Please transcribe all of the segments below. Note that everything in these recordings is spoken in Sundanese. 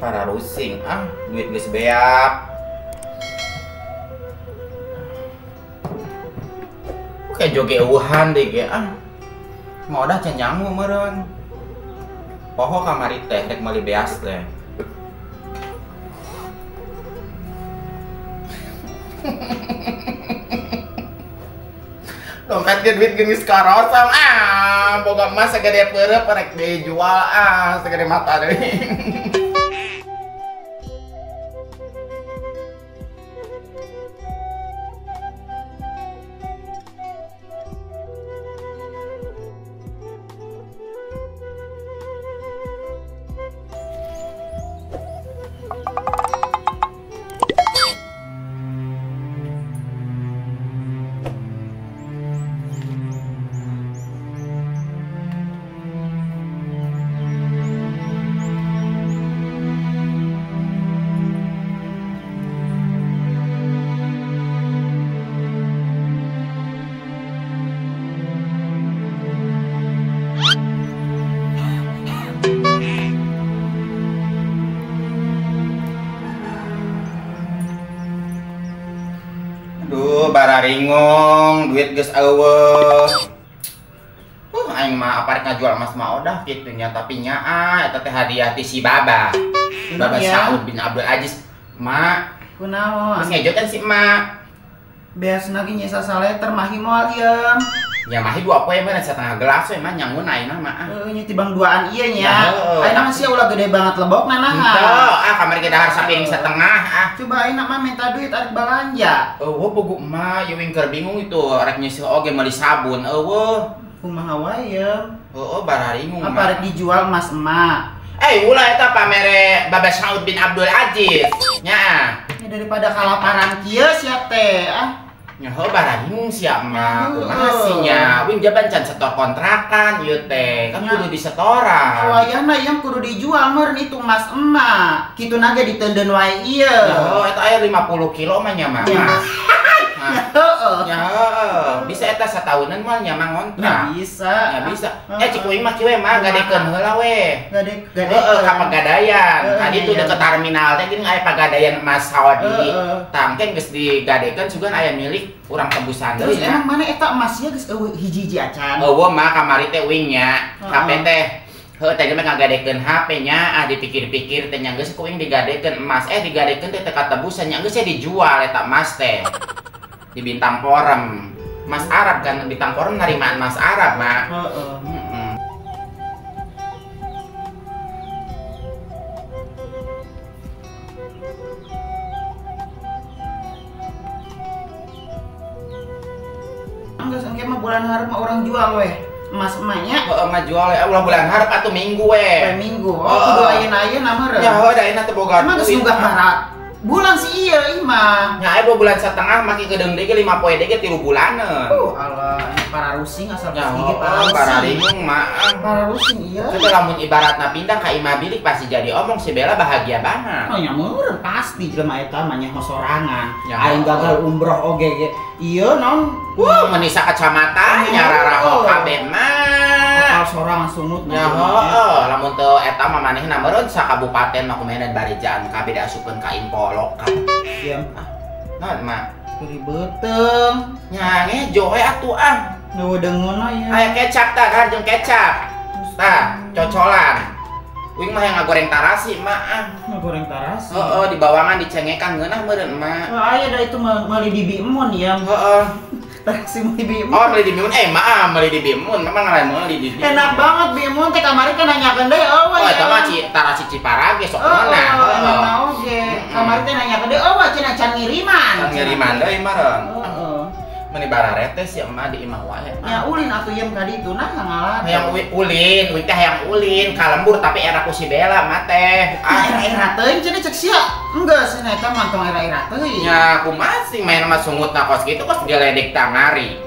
Para rusing ah, duit geus beak. Kayak joge eueuhan deui ge ah. Mau dah can nyangu meureun. Poho kamari teh rek meuli beas teh. Dompet ge duit geus karosong ah, boga emas sagede peureup rek dijual ah, sagede mata deui. Aduh, bararingung, duit geus eueuh. Aing mah apa rek ngajual emas mah odah kitu nya, tapi nya ah eta teh hadiah ti si Baba. Baba Saud bin Abdul Aziz. Mak, kunaon? Geus ngejo kan si emak. Beasna ge nyesa saleter mahi moal ieu. Ya mahi dua poe mah setengah gelas we mah nyangun ayeuna mah ah. Heueuh nya tibang duaan ieu nya. Ayeuna mah sia ulah gede banget lebokna naha. Henteu, ah kamari ge dahar sapiring setengah ah. Coba ayeuna mah minta duit arek balanja. Eueuh pugu emak ieu wing keur bingung itu rek nyeuseul oge meuli sabun eueuh. Kumaha wae ye? Heueuh bararingung mah. Apa rek dijual emas emak? Eh ulah eta pamere Baba Saud bin Abdul Aziz. Nya. Ya daripada kalaparan kieu sia teh ah. Nyaho bararingung sia mah. Kumaha sih nya? Wing jaban can setor kontrakan ieu teh. Kan kudu disetoran. Wayahna ieu kudu dijual meureun itu emas emak. Kituna ge diteundeun wae ieu. Nyaho eta aya 50 kilo mah nya mah. Heeh. Ya, bisa eta sataunan mah nya mah ngontrak. Bisa. Ya bisa. Eh cik uing mah kieu we mah gadekeun heula we. Gade heeh ka Pegadaian. Tadi tuh deket terminal teh geuning aya Pegadaian emas Saudi. Tah engke geus digadekeun sugan aya milik urang tebusan deui. Terus emang mana eta emasnya geus eueuh hiji-hiji acan? Eueuh mah kamari teh uing nya. HP teh heuh teh mah ngagadekeun HP nya ah dipikir-pikir teh nya geus ku uing digadekeun emas. Eh digadekeun teh teu katebusan nya geus dijual eta emas teh. Di Bintang Porem. Mas Arab kan Bintang Porem narimaan Mas Arab, Mak. Heeh. Enggeus engke mah bulan hareup mah urang jual weh. Emas emaknya. Heeh, mah jual we. Ulah bulan hareup atuh minggu we. Minggu. Oh, kudu ayeuna-ayeuna meureun. Ya heuh da ayeuna teu boga. Emang geus nunggak barat. Bulan sih iya imah. Nya aya 2 bulan setengah maki kedeung deui ge 5 poe deui ge 3 bulaneun. Alah, para rusing asal geus gigit para rusing. Para ringung mah. Para rusing iya. Tapi lamun ibaratna pindah ka imah bilik pasti jadi omong si Bella bahagia banget. Oh nya meureun pasti jelema eta mah nya sorangan. Aing gagal umroh oge ge. Ieu naon? Wah, meuni sakacamata nya raraho kabeh mah. Bakal sorangan sungut nya heueuh, lamun teu eta mah manehna meureun sakabupaten mah kumaha barijaan kabeh diasupkeun ka impolo. Diam. Naon mah? Beri beuteung. Nya ngejo we atuh ah. Nu deungeun ya. Aya kecap tah, kan jeung kecap. Tah, cocolan. Uing mah yang ngagoreng tarasi mak ah. Ngagoreng tarasi. Heeh, di bawangan dicengekan ngeunah meureun mak. Oh, aya da itu meuli di Bimun ya. Heeh. Tarasi meuli Bimun. Oh, meuli di Bimun. Eh, maaf, meuli di Bimun. Memang lain meuli di. Enak banget Bimun teh kamari kan nanyakeun deui eueuh. Oh, eta mah tarasi Ciparage sok ngeunah. Heeh, enak oge. Kamari teh nanyakeun deui eueuh cenah can ngiriman. Can ngiriman deui meureun. Heeh. Meni bararete si emak di imah wae. Ya ulin atuh iem ka ditu nah ngalah. Hayang ulin, uing teh hayang ulin ka lembur tapi era ku si Bella mah teh. Ah era-era teuing cenah cek sia. Enggak cenah eta mah tong era-era teuing. Ya kumaha sih main mah sungutna kos kitu kos geledek tangari.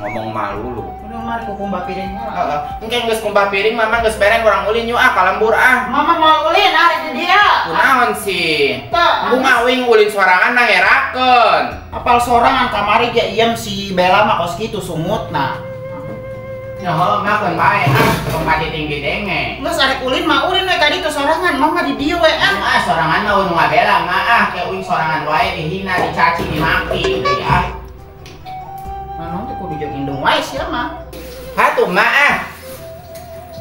Ngomong malu lu. Udah mari ku kumbah piring heula. Heeh. Engke geus kumbah piring mama geus beren urang ulin yuk ah ka lembur ah. Mama mau ulin ah di dia. Kunaon sih? Bunga uing ulin sorangan nangerakeun. Apal sorangan kamari ge iem si Bella mah kos kitu sungutna. Ya heuh mah keun bae ah tong padi tinggi denge. Geus arek ulin mah ulin we ka ditu sorangan, mama di dieu we ah. Ah sorangan mah nu ngabela mah ah ke uing sorangan wae dihina, dicaci, dimaki deui ah. Naon teh kudu jeung indung wae sia mah. Hatuh mah ah.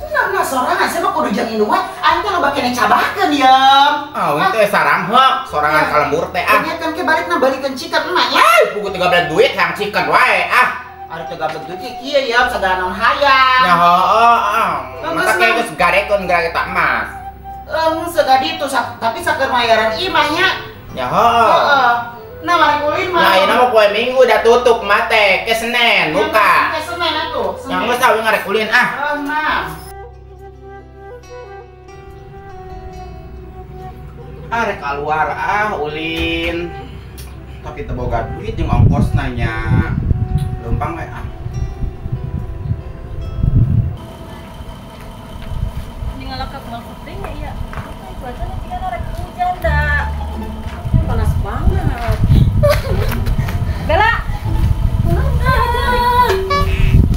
Nah, sorangan sia mah kudu jeung indung wae, aing teh loba keneh cabakeun yeuh. Ah, uing teh sarangheuk sorangan ka lembur teh ah. Nya kan ke balikna balikeun chicken emak nya. Ay, pugu 13 duit hayang chicken wae ah. Ari teu gablek duit ge kieu ya, sagala naon hayang. Ya heueuh ah. Mata ke geus garekeun gara eta emas. Segadi itu tapi saker mayaran imah nya. Ya heueuh. Heeh. Nah, mari ulin mah. Nah, ayeuna mah poe Minggu udah tutup mah teh, ke Senen buka. Ke Senen atuh. Yang geus ah ngarek ulin ah. Heeh, nah. Ah rek keluar ah ulin. Tapi teu boga duit jeung ongkosna nya. Leumpang we ah. Ngalakak maksudnya ya. Cuaca nanti kan rek hujan dah. Panas banget. Bella.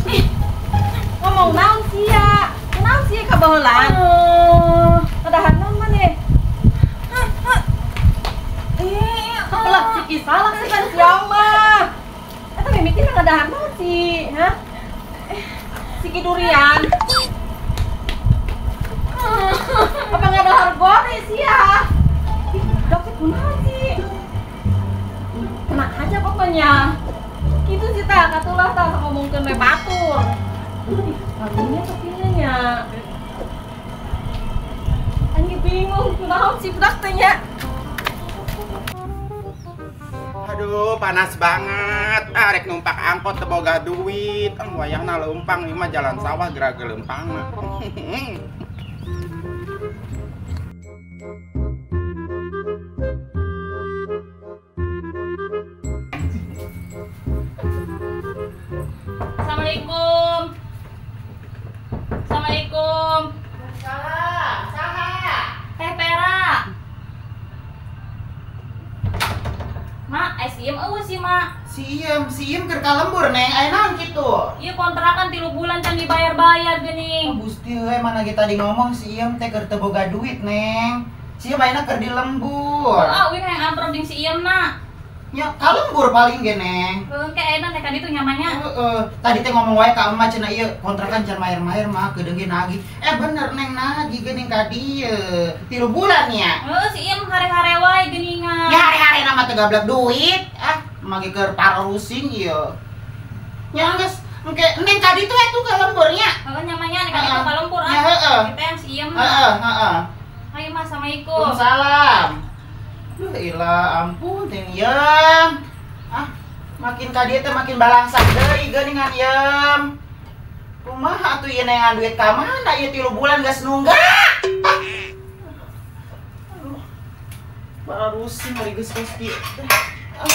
Ih, ngomong naon sih ya? Naon sih ka baheula? Kadahan naon maneh? Eh, apalah si salah sih kan siang mah. Eta mimiti ngadahan naon sih, hah? Siki durian. Apa nggak ada harganya sih ya? Dok sih kunaon sih? Tenang aja pokoknya. Gitu sih tak, katulah tak ngomongkeun we batur. Ih, lagunya tepinya nya. Anjing bingung kunaon sih budak teh nya. Aduh, panas banget. Ah, rek numpak angkot teu boga duit. Wayahna leumpang ieu mah jalan sawah geura leumpang mah. Assalamualaikum. Assalamualaikum. Salam. Saha? Teh Pera. Mak, es iem eueuh sih, Mak. Si iem keur ka lembur, Neng. Aya naon kitu? Ieu kontrakan 3 bulan can dibayar-bayar geuning. Oh, Gusti euy, mana ge tadi ngomong si iem teh keur teu boga duit, Neng. Si iem ayeuna keur di lembur. Heeh, uing hayang amprok jeung si iem na. Nya ka lembur paling ge, Neng. Heueuh, ke ayeuna teh ka ditu nyamanya. Heeh, tadi teh ngomong wae ka emak cenah ieu kontrakan can mayar-mayar mah keudeung ge nagih. Eh bener Neng nagih geuning ka dieu. 3 bulan nya. Heueuh, si iem hare-hare wae geuningan. Ya hare-hare na mah teu gablek duit. Ah, mah ge keur parusing ieu. Nya geus engke Neng ka ditu atuh ka lemburnya. Heueuh nyamanya nek ka ditu ka lembur ah. Ya heeh. Kita yang si iem. Heeh, heeh. Ayo Mas, Assalamualaikum. Waalaikumsalam. Duh, ilah ampun teh yem. Ah, makin ka dieu teh makin balangsak deui geuningan yem. Kumaha atuh ieu neangan duit ka mana ieu 3 bulan geus nunggak. Ah. Aduh. Parusing ari geus kos kieu teh. Ah.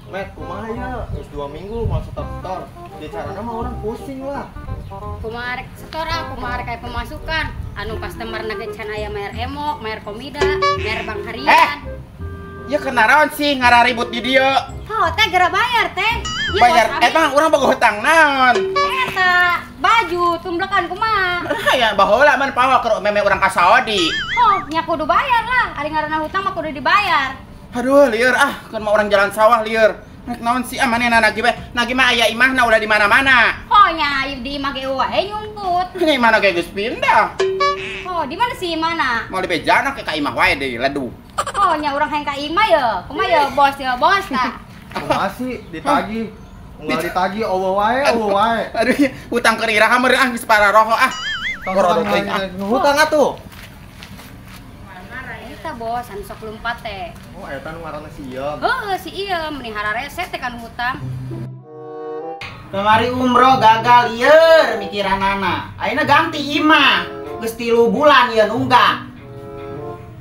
Met, kumaha ya? Geus 2 minggu mau setor-setor. Di carana mah orang pusing lah. Kumaha rek setor ah, kumaha rek aya pemasukan. Anu customer na ge can aya mayar emok, mayar komida, mayar bank harian. Ya kenaraon sih ngararibut di dieu. Oh, teh geura bayar teh. Ieu Bayar eta urang boga hutang naon? Eta baju tumblekan kumaha? Ya baheula man pawa keur meme urang ka Saudi. Oh, nya kudu bayar lah. Ari ngaranna hutang mah kudu dibayar. Aduh, lieur ah, keur mah urang jalan sawah lieur. Rek naon sih ah manehna nagih we? Nagih mah aya imahna ulah di mana-mana. Oh nya di imah ge wae nyumput. Nya imahna ge geus pindah. Oh, di mana sih imahna? Mau dibejana ke ka imah wae deui leduh. Oh nya urang hayang ka imah ye. Kumaha ye bos ye bos tah. Kumaha sih ditagih. Unggal ditagih eueuh wae, eueuh wae. Aduh, hutang keur iraha meureun ah geus pararoho ah. Hutang atuh. Eta bos anu sok lumpat teh. Oh, eta nu ngaranna si Iem. Heeh, si Iem meni hararese teh kan hutang. Kamari umroh gagal ieu mikiranana. Ayeuna ganti imah. Geus 3 bulan ieu nunggak.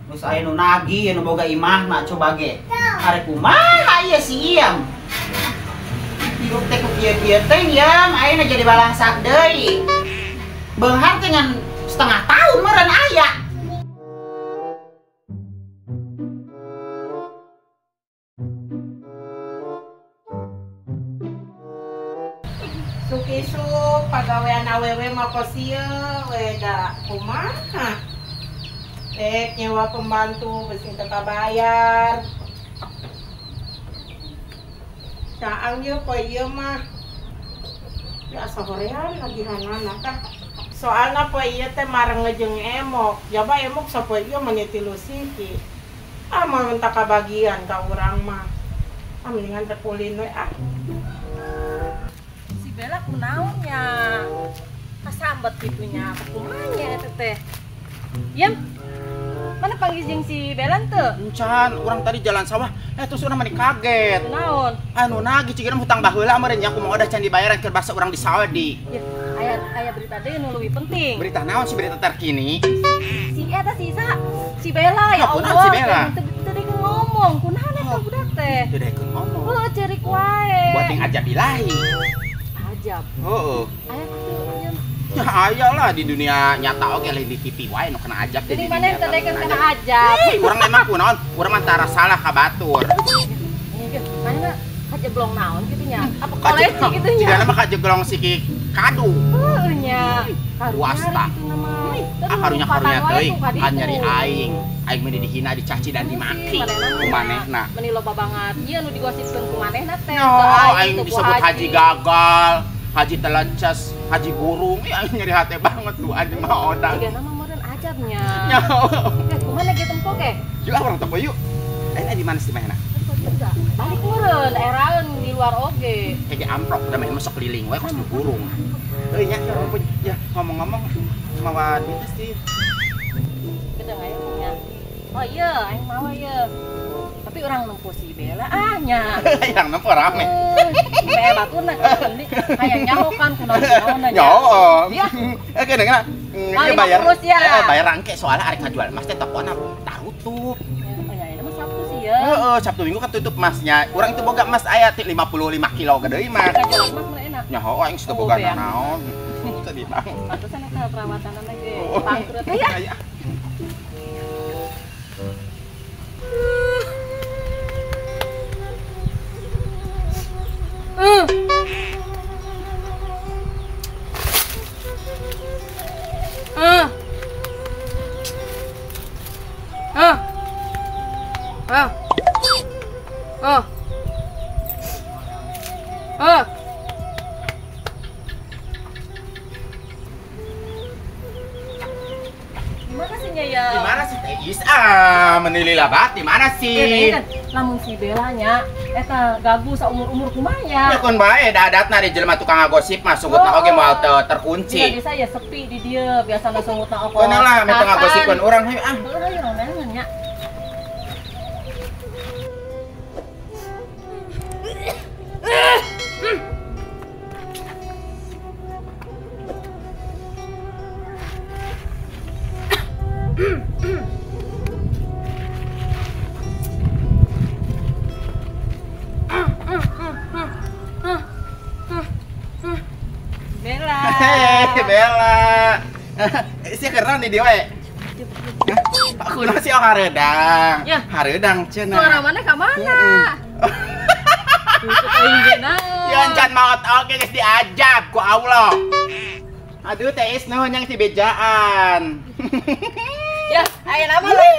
Geus aya nu nagih nu boga imahna coba ge. Arek kumaha ieu si Iem? Hirup teh ku kieu-kieu teh Iem, ayeuna jadi balangsak deui. Beunghar teh ngan setengah tahun meureun aya. Isuk pagawean awewe mah kos ieu we da kumaha. Rek nyewa pembantu beusi teu kabayar. Caang ieu poe ieu mah. Ya sahorean nagihanana tah. Soalna poe ieu teh mareng jeung emok. Jaba emok sapoe ieu mah 3 siki. Ah moal teu kabagian ka urang mah. Ah mendingan teh kulin we ah. Bella kunaon nya kasambet kitu nya kumaha nya eta teh. Yem, mana panggil jeung si Bella teu? Encan, urang tadi jalan sawah, terus urang mani kaget. Kunaon? Anu nagih cigana hutang baheula meureun nya kumaha udah can dibayaran keur basa urang di Saudi. Ya, aya berita deui nu leuwih penting. Berita naon sih berita terkini? Si eta si Isa, si Bella ya Allah. Si Bella. Teu deui ngomong, kunaon eta budak teh? Teu deui ngomong. Heuh, ceurik wae. Buat yang ajab ilahi. Heeh. Aya kitu nya. Ya aya lah di dunia nyata oge lain di TV wae nu kena ajab teh. Jadi maneh teh kena ajab. Urang memang kunaon? Urang mah tara salah ka batur. Maneh kajeblong naon kitu nya? Apa kolesi kitu nya? Jigana mah kajeblong siki kadu. Heueuh nya. Wasta. Ah karunya-karunya teuing kan nyeri aing. Aing mah dihina, dicaci dan dimaki ku manehna. Meni loba banget. Ieu nu digosipkeun ku manehna teh. Aing disebut haji gagal. Haji teleces, haji burung, ya nyeri hati banget tuh anjing mah odang. Jigana mah meureun ajabnya. Eh, kumaha ge tempo ge? Yuk ah urang tempo yuk. Ayeuna di mana sih manehna? Balik meureun, eraeun di luar oge. Kayak amplop da mah sok keliling wae kos nu burung. Heuh nya, ya ngomong-ngomong mawa duit sih. Gedeng aya nya. Oh iya, aing mawa ieu. Tapi orang nempo si Bella ah nya. Yang nempo rame. Bae baturna hayang nyaho kan kunaon-kunaon nya. Nyaho. Ya. Eh kedengeran. Ieu bayar. Bayar rangke soalnya arek ngajual emas teh tokona tarutup. Ya nya mah Sabtu sih ya. Heeh, Sabtu Minggu kan tutup emasnya. Urang itu boga emas aya 55 kilo gede mah. Ngajual emas mah enak. Nyaho aing sudah boga naon. Sedih banget. Pantesan eta perawatanana ge bangkrut ya. Gimana sih ya? Gimana sih Teh Is? Ah, menilai banget di mana sih? Lamun si Bella nya eta gagu saumur-umur kumanya. Ya kun bae dadatna di jelema tukang ngagosip mah sungutna oge moal teu terkunci. Iya biasa ya sepi di dieu biasana sungutna oge. Keun lah meh teu ngagosipkeun urang hayu ah. Heuh hayu roneangan nya. Bella. Hei, Bella. Sia keren di dieu we. Aku nasi oh hareudang. Ya. Hareudang cenah. Suara mana ka mana? Ya encan maot oge geus diajab ku Allah. Aduh Teh Is nuhun yang si bejaan. Ya, aya nama lain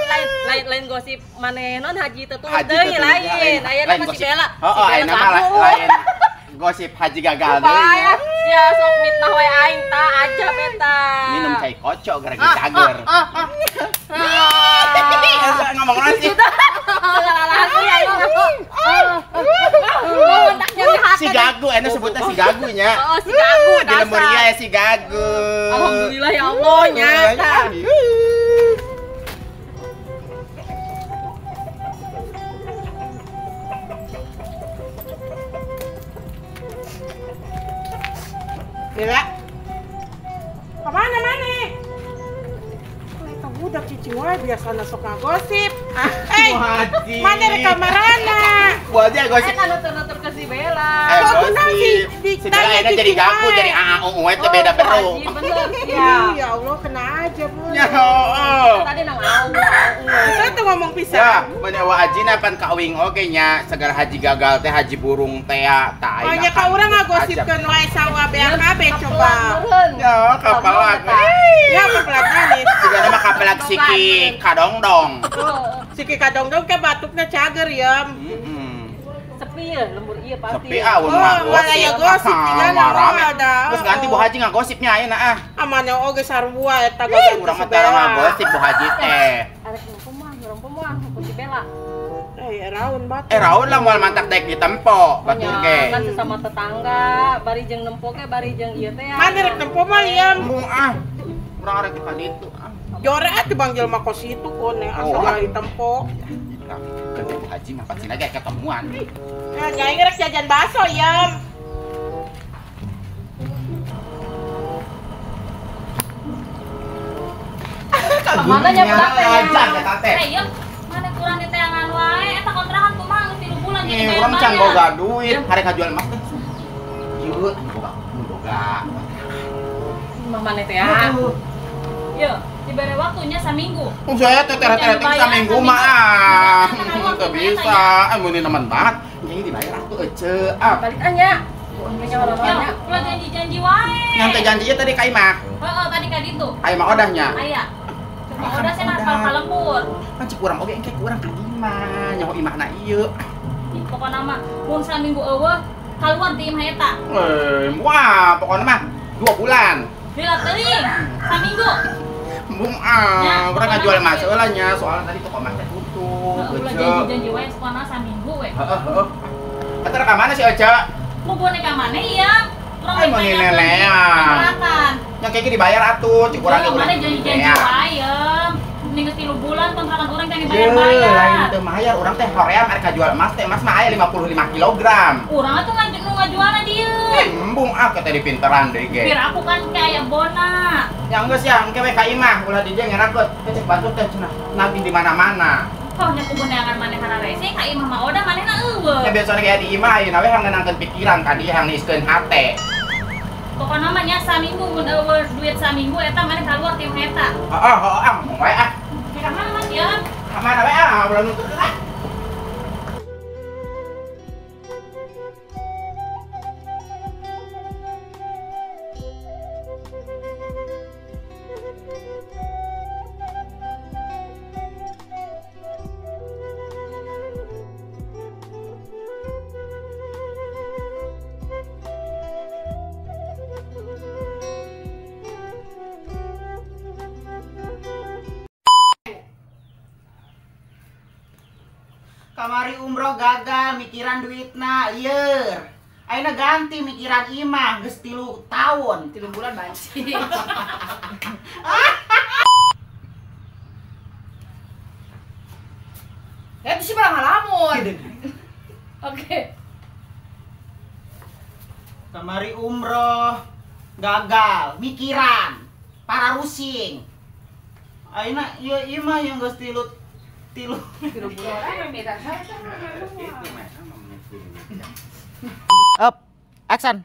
Lain gosip maneh non haji teu tuh deui lain. Ayeuna mah si Bella. Oh, ayeuna mah lain gosip haji gagal deui. Ya sok mitnah we aing ta aja eta. Minum cai kocok gara-gara cager. Ngomong naon sih? Si Gagu, enak sebutnya si Gagunya. Oh, si Gagu. Di Lemuria ya si Gagu. Alhamdulillah ya Allah nyata. Gila. Kemana mana? Eta budak cicing wae biasana sok ngagosip. Eh, mana rek kamarana? Bu aja gosip. Eta nutur-nutur ke si Bella. Gosip. Si Bella enak jadi gagu, jadi aa uu teh beda bero. Bener ya. Ya Allah, kena aja, Bu. Ya, heeh. Tadi nang au. Kita tuh ngomong pisan. Ya, bener wa ajina pan ka uing oge nya segala haji gagal teh haji burung teh ta aing. Banyak ka urang ngagosipkeun wae sawa BAKB coba. Ya, kapelag. Ya, kapelag manis. Sigana mah kapelag siki kadongdong. Siki kadongdong ke batukna cager ya. Sepi ya, lembur iya pasti. Sepi ah, urang mah gosip. Gosip ada. Terus ganti Bu Haji ngagosipnya ayeuna ah. Amane oge sarua eta gosip. Urang mah tara ngagosip Bu Haji teh. Arek nempo mah, ngerempo mah ku si Bella. Eh, raun batu. Eh, raun lah moal mantak daek ditempo batur ge. Kan sesama tetangga, bari jeung nempo ge bari jeung ieu teh. Mana rek nempo mah liam. Embung ah. Urang arek ka ditu ah. Jore atuh bang jelema kos itu kone asa ditempo. Ganti Bu Haji mah pasti lagi ketemuan. Ya, nyai rek jajan bakso yam. Mana nya budak teh? Eh, yeuh, mana kurang diteangan wae eta kontrakan kumaha geus 3 bulan jadi bayar. Urang can boga duit, harek ngajual emas teh. Ieu boga boga. Mah mana teh ya? Yeuh, dibere waktunya saminggu. Saya teh teret-teret saminggu mah ah. Teu bisa, mun nemen banget. Ini dibayar atuh ece. Ah. Balik ah nya. Ya, ulah janji-janji wae. Yang teh janjinya tadi ka imah. Heeh, tadi ka ditu. Ka imah odahnya. Aya. Cuma odah saya hafal ka lembur. Kan cik urang oge engke ku urang ka imah, nyaho imahna ieu. Pokona mah mun saminggu eueuh kaluar ti imah eta. Wah, pokona mah 2 bulan. Lila teuing, saminggu. Embung ah, urang ngajual emas heula nya, soalnya tadi toko emas teh tutup. Ulah janji-janji wae pokona saminggu we. Heeh, heeh. Eta ka mana si Oca? Mau boneka mana iya? Urang mau nenean. Yang kayak dibayar atuh, cik urang ge urang. Mana janji-janji wae ya. Mending geus 3 bulan kontrakan urang teh dibayar-bayar. Lain teu mayar, urang teh hoream arek kajual emas teh, emas mah aya 55 kilogram. Urang atuh nu ngajualna dieu. Embung ah teh dipinteran deui ge. Biar aku kan kayak bona. Ya geus ya, engke we ka imah, ulah di dieu ngerakeut. Teh cek batur teh cenah nagih di mana-mana. Kau nya kubeneangan maneh hararese ka imah mah odah manehna eueuh. Ya biasana kayak di imah ayeuna we hang nenangkeun pikiran ka dieu hang niiskeun hate. Pokona mah nya saminggu mun eueuh duit saminggu eta maneh kaluar ti imah eta. Heeh, heeh, ah ngomong wae ah. Ka mana mah ya? Ka mana wae ah, ulah nutur lah. Kamari umroh gagal mikiran duitna lieur. Ayeuna ganti mikiran imah geus 3 tahun, 3 bulan banci. Ya itu sih barang ngalamun. Oke. Kamari umroh gagal mikiran para rusing. Ayeuna ieu imah yang geus 3 bulan. Up, action.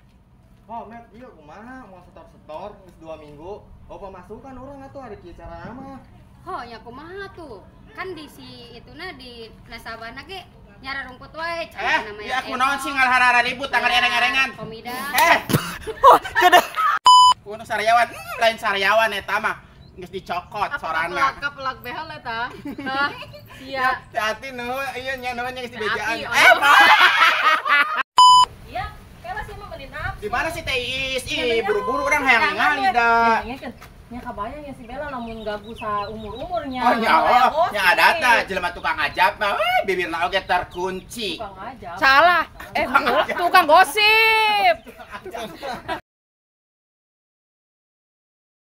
Oh, Met, iya kumaha mau setor-setor geus 2 minggu. Oh, pemasukan urang atuh ari kieu carana mah. Oh, ya kumaha tuh. Kan di si ituna di nasabahna ge nyara rumput wae cenah. Ya aku naon sih ngalharara ribut tangan ereng-erengan. Komida. Kuno sariawan, lain sariawan eta mah. Geus dicokot sorana. Apa pelak behel eta? Hah? Sia. Teh Ati nu ieu nya nuhun nya geus dibejaan. Iya, kela sih mah meuli nafsu. Di mana sih Teh Iis? Ih, buru-buru urang hayang ningali da. Nya kabayang ya si Bella lamun gagu saumur-umurnya. Oh nya, oh, nya ada tah jelema tukang ajab mah, bibirna oge terkunci. Tukang ajab. Salah. Tukang gosip.